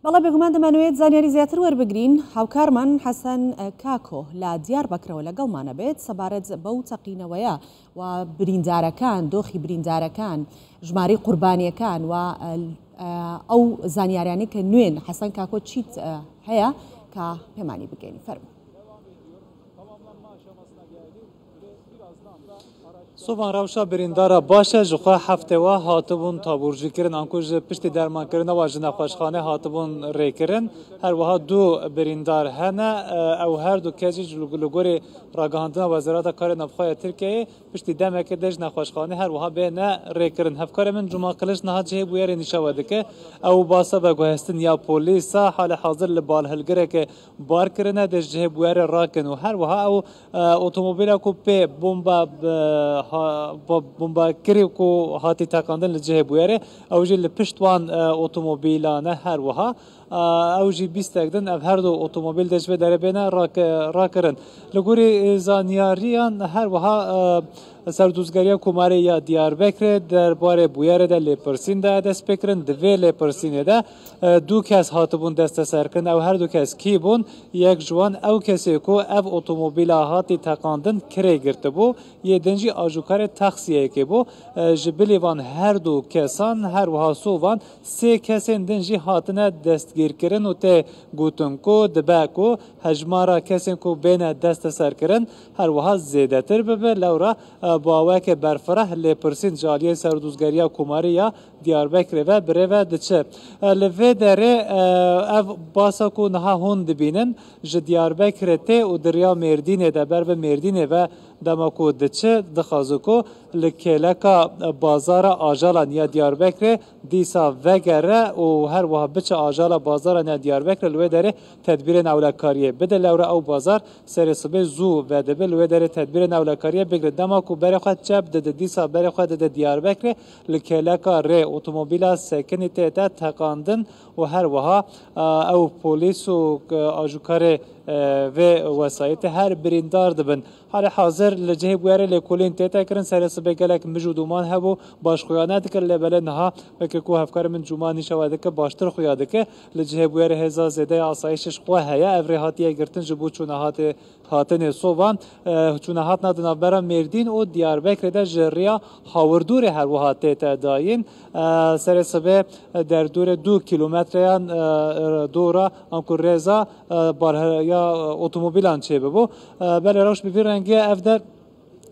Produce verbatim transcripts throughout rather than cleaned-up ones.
بەڵێ، بێگومان دەمانەوێت زانیاری زیاتر وەربگرین. هاوکارمان حەسەن کاکۆ لە دیاربەکرەوە لەگەڵمانە بێت سەبارەت بەو تەقینەوەیە و بریندارەکان، دۆخی بریندارەکان، ژمارەی قوربانیەکان و، ئە، ئەو زانیاریانەی کە نوێن. حەسەن کاکۆ، چیت، ئە، هەیە کە پێمانی بگەینی؟ فەرموو. Sovan rewşa birîndara baş e, ji xwe heftê we hatibûn taborcîkirin, anku ji piştî dermankirina we ji nexweşxanê hatibûn rêkirin. Her wiha du birîndar hene, ew her du kes jî ji li gorî ragihandina Wezareta Karê Navxwe ya Tirkiyeyê piştî demekê de ji nexweşxanê her wiha bêne rêkirin. Hevkarê min Cuma Kiliç niha cihê bûyerê nîşa we dike. Ew basa veguhestin ya polîsa hale hazir li balhilgireke bar kirine, dê ji cihê bûyerê rakin û her wiha ew, e, otomobîla ku pê bomba bi, ha, bo-, bomba kirî ku hatî teqandin li cihê bûyerê, ew jî li pişt wan, e, otomobîlan e her wiha. E, ew jî bîstek din, ev her du otomobîl dê ji vê derê bêne rake-, rakirin. Li gorî, e, zanyariyan her wiha, e, Serdozgeriya Komarê ya Diyarbekirê derbarê bûyerê de lêpirsîn daye destpêkirin. Di vê lêpirsînê de, e, du kes hatibûn desteserkirin. Ew her du kes kî bûn? Yek ji wan ew kesê ku ev otomobîla hatî teqandin kirê girtibû, yê din jî ajokarê taksiyekê bû. E, ji bilî van her du kesan her wiha sovan sê kesên din jî hatine destgîrkirin û tê gotin ku dibe ku hejmara kesên ku bêne desteserkirin her wiha zêdetir bibe. Lewra, e, bi awayeke berfireh lêpirsîn ji aliyê Serdozgeriya Komarî ya Diyarbekirê ve bi rê ve diçe. E, li vê derê, e, ev basa ku niha hûn dibînin ji Diyarbekirê tê û di riya Mêrdînê de ber bi Mêrdînê ve dema ku diçe, dixwaze ku li kêleka bazara Ajalan ya Diyarbekirê dîsa vegere û her wiha biçe ajala bazaran ya Diyarbekirê, li wê derê tedbîrên ewlekariyê bide. Lewra ew bazar serê sibê zû vedibe, li wê derê tedbîrên ewlekariyê bigire. Dema ku berê xwe çep dide, dîsa berê xwe dide Diyarbekirê, li kêleka rê otomobîla sekinî tête teqandin û her wiha, e, ew polîs û, e, ajokarê, e, vê wesayîtê her birîndar dibin. Halê hazir li cihê bûyerê lêkolîn tête kirin. Serê sibê gelek mij û dûman hebû, baş xuya nedikir, lê belê niha weke ku hevkarê min Cuma nîşa we dike, baştir xuya dike. Li cihê bûyerê hêza zêde ya asayîşê ji xwe heye. Ev rê hatiye girtin ji bo çûna hatê, hatinê sovan, e, çûna hatina di navbera Mêrdîn û Diyarbekirê de ji riya Hawirdûrê her wiha tête dayîn. E, serê sibê, e, derdorê du kîlometreyan, e, e, dora anku rêza, e, barheya, e, otomobîlan çêbibû. E, belê rewş bi vî rengî ye. Ev der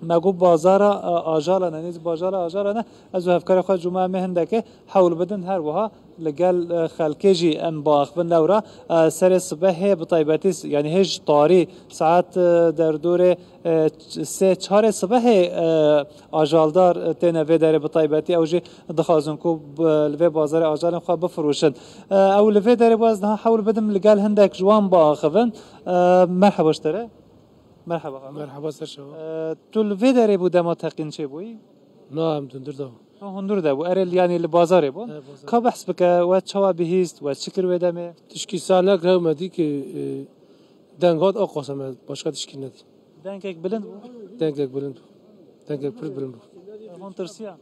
me got bazara, e, Ajalan e, nêzî bazara Ajalan e. Ez û hevkarê xwe Cuma em ê hindekê hewl bidin her wiha li gel, e, xelkê jî em biaxivin lewra. E, serê sibehê bi taybetî s-, yanî hê ji tarî saet, e, derdorê, e, ç-, sê çarê sibehê, e, ajaldar, e, têne vê derê bi taybetî ew jî dixwazin ku b-, li vê bazarê ajalên xwe bifiroşin. E, ew li vê derê bû ez niha hewl bidim li gel hindek ji wan biaxivin. E, merheba ji te re. Merheba xanım. Merheba, ser şeva. E, tu li vê derê bû dema teqîn çêbûyî? Na, em hundir de bû. Tu hundir de bû. Erê, yanî li bazarê bû. He, bazarê. Ka behs bike, we çawa bihîst, we çi kir wê demê? Tişkî sar nekir, hew me dî ki, e, deng hat, a qasa me başka tişkî nedî. Dengek bilind bû? Dengek bilind bû. Dengek pir bilind bû. Hûn tirsiya?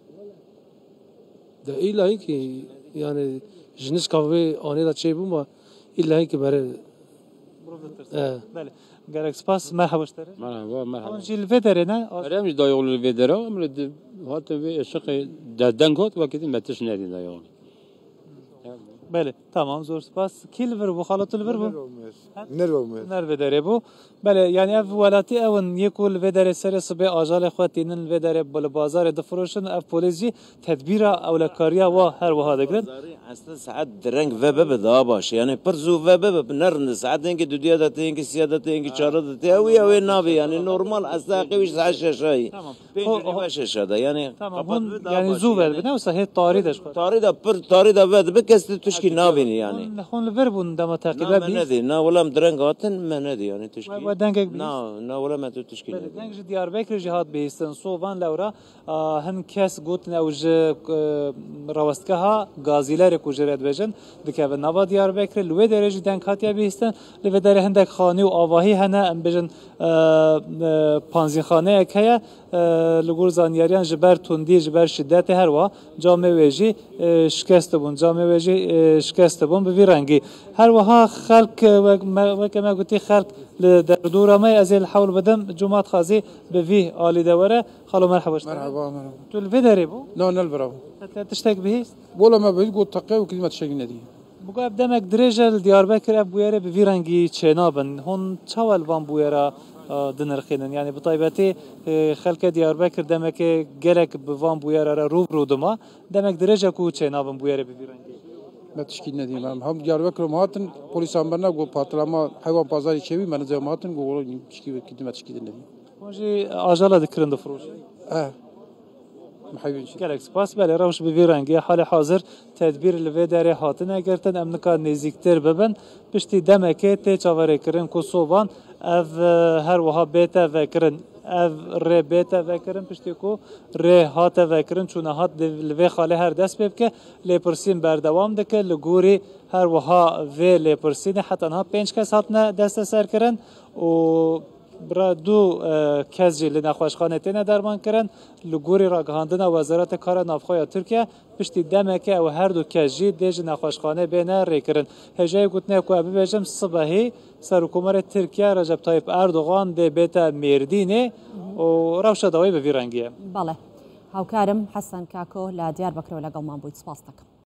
De îlla hîn ki, yani, ji nişka vê anê de çêbû me, îlla hîn ki berê. Mirov ditirse. E. Belê. Gelek spas. Merhaba ji te re. Merhaba, merhaba. Hûn jî li vê derê ne? Erê, em jî dayê oğlu li vê derê, em li di-, hatin vê eşiqê de deng hat, wekî din me tişt nedî dayê oğlu. Belê, tamam, zor spas. Kî li vir bû? Xalo, tu li vir bû? Nerve bû. Ha? Nerve bû. Nerve derê bû. Belê, yanî ev welatî ew in, yê ku li vê derê serê sibê ajalê xwe tînin, li vê derê bi-, li bazarê difiroşin, ev polîs jî tedbîra ewlekariya wa her wiha digirin. Bazarê eslê saet di reng ve bibe daha baş. Yanî pir zû ve bibe, ne rind e. Saet yekê dudiya de tê, yekê siya de tê, yekê çara de tê. Ew ê, ew ê nabê. Yanî normal eslê heqê wî saet şeşayî. Tamam. Pênc û nîva şeşa de, yanî. Tamam, hûn, yanî zû ve dibe, ne wisa hê tarî de ji xwe. Tarî de pir, tarî de ve dibe, kes tu tişkî nabînî yanî. Hûn, hûn li vir bûn dema teqîbe bîst? Na, me nedî. Na, wela em direng hatin, me nedî yanî tişkî. We, we dengek bîst? Na, na, wela me tu tişkî nedî. Belê, deng ji Diyarbekirê jî hat bihîstin. Sovan lewra, a, hin kes gotin ew ji, e, rawestgeha Gazîlerê ku jê re dibêjin, dikeve nava Diyarbekirê. Li wê derê jî deng hatiye bihîstin. Li vê derê hindek xanî û avahî hene, em bêjin, e, e, panzînxaneyek heye. Li gor zanyariyan ji ber tundî, ji ber şidetê her wiha camê wê jî, e, şikest bûn. Camê wê jî, e, şikest bûn bi vî rengî. Her wiha xelk, e, wek me, weke me gotî xelk li derdora me, ez ê li hewl bidim, cuma dixwazî bi vî alî de were. Xalo merheba ji te. Merheba, merheba. Tu li vê derê bû? Na, ne li vir bû. Te tiştek bihîst? Wela me bihîst got teqe û kî me tiştekî nedî. Bi ku ev demek dirêj e li Diyarbekir ev bûyerê bi vî rengî çênabin. Hûn çawa li van bûyera, e, dinirxînin? Yanî bi taybetî, e, xelkê Diyarbekir demekê gelek bi van bûyera re rû bi rû dima. Demek dirêj e ku çênabin bûyerê bi vî rengî. Me tişkî nedî. Em hem Diyarbekir em hatin, polîsan berna got patlama heywan pazarî çêbî, me nizam hatin, got wela tişkî wekî me tişkî nedî. Hûn jî ajala dikirin difiroşin? Eh. Mihewîn çi? Gelek spas. Belê, rewş bi vî rengî. Halê hazir tedbîr li vê derê hatine girtin. Em nika nêzîktir bibin. Piştî demekê tê çaverêkirin ku soban ev, e, her wiha bête vekirin. Ev rê bête vekirin. Piştî ku rê hate vekirin, çûne hat li, li vê xalê her dest pê bike. Lêpirsîn berdewam dike. Li gorî her wiha vê lêpirsînê heta niha pênc kes hatine desteserkirin û Bira du, e, kes jî li nexweşxanê têne dermankirin. Li gorî ragihandina Wezareta Kara Navxwe ya Tirkiye, piştî demekê ew her du kes jî dê ji nexweşxanê bêne rêkirin. Hêjayî gotinê ku ez bibêjim, sibehî Serokkomarê Tirkiye Recep Tayyip Erdogan dê bête Mêrdînê û rewşa dawî bi vî rengî ye. بەڵێ. هاوکارم حەسەن کاکۆ لە دیاربەکرەوە لەگەڵمان بوویت. سپاس دەکەم.